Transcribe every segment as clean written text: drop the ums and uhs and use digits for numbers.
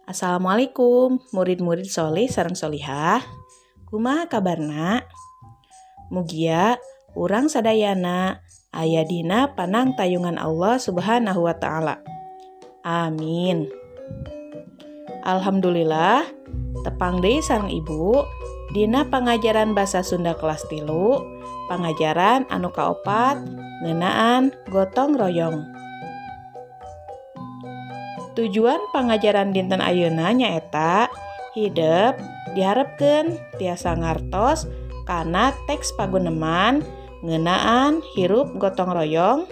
Assalamualaikum murid-murid solih sareng solihah. Kumaha kabarna? Mugia urang sadayana aya dina panang tayungan Allah Subhanahu wa taala. Amin. Alhamdulillah tepang deui sareng ibu dina pangajaran basa Sunda kelas 3, pangajaran anu kaopat ngeunaan gotong royong. Tujuan pangajaran dinten ayeuna nyaeta hidep diharepkeun tiasa ngartos kana teks paguneman ngeunaan hirup gotong royong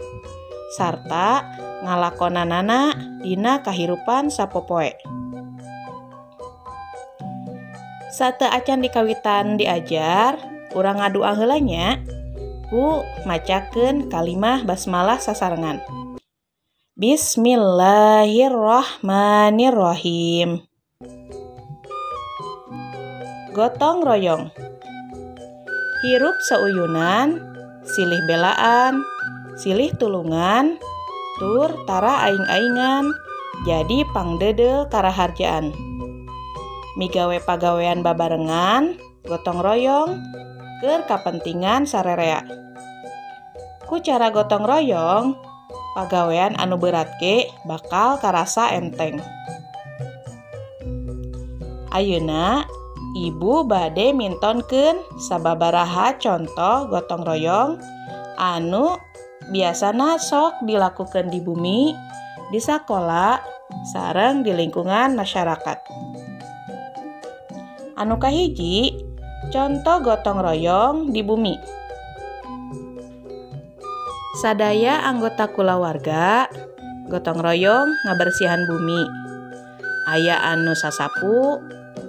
sarta ngalakonanana dina kahirupan sapopoe. Sateu acan dikawitan diajar, urang ngadua heula nya ku macakeun kalimah basmalah sasarengan. Bismillahirrahmanirrahim. Gotong royong. Hirup sauyunan, silih belaan, silih tulungan, tur tara aing-aingan, jadi pangdeudeul karaharjaan. Migawe pagawean babarengan, gotong royong, keur kapentingan sarerea. Ku cara gotong royong, pagawean anu berat ge bakal karasa enteng. Ayeuna ibu bade mintonkeun sababaraha contoh gotong royong anu biasana sok dilakukeun di bumi, di sakola, sareng di lingkungan masyarakat. Anu kahiji, contoh gotong royong di bumi. Sadaya anggota kulawarga gotong royong ngabersihan bumi. Aya anu sasapu,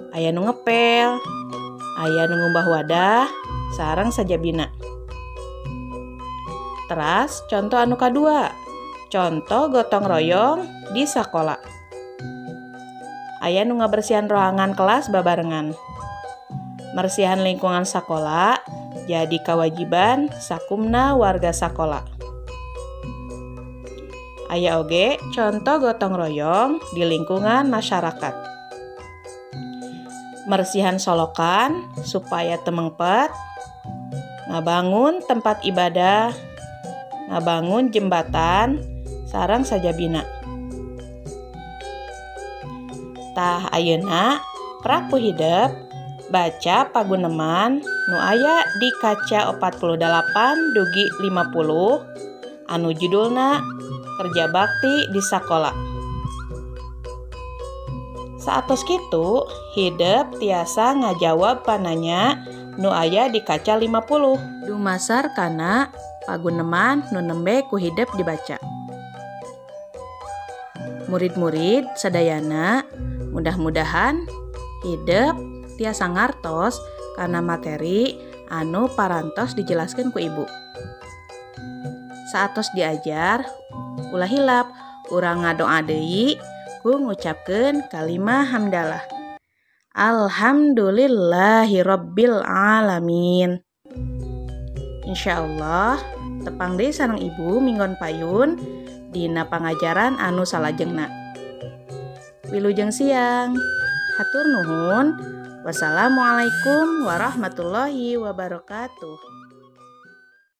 aya nu ngepel, aya nu ngumbah wadah, sareng sajabina. Teras contoh anu kadua, contoh gotong royong di sakola. Aya nu ngabersihan ruangan kelas babarengan. Mersihan lingkungan sakola jadi kewajiban sakumna warga sakola. Aya oge contoh gotong royong di lingkungan masyarakat. Mersihan solokan supaya temengpet, ngabangun tempat ibadah, ngabangun jembatan, sareng sajabina. Tah ayeuna prak ku hidep baca paguneman nu aya di kaca 48 dugi 50 anu judulna Kerja Bakti di Sakola. Saatos kitu hidep tiasa ngajawab pananya nu aya di kaca 50. Dumasar kana paguneman nu nembe ku hidep dibaca. Murid-murid sadayana mudah-mudahan hidep tiasa ngartos kana materi anu parantos dijelaskeun ku ibu. Saatos diajar, ulah hilap urang ngadoa deui ku ngucapkeun kalimah hamdalah. Alhamdulillahirabbil alamin. Insyaallah tepang deui sareng ibu minggon payun dina pangajaran anu salajengna. Wilujeng siang. Hatur nuhun. Wassalamualaikum warahmatullahi wabarakatuh.